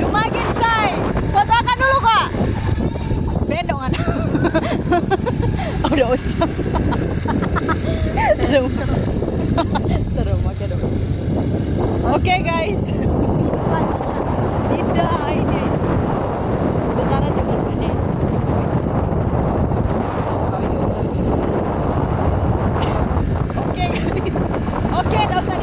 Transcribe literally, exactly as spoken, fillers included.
Lumayan, say. Foto akan dulu, kok. Bendongan. Udah ucap. Terus. Terus, oke dong. Oke, guys. Tidak, ini. Sekarang dengan ini. Oke, guys. Oke, nggak usah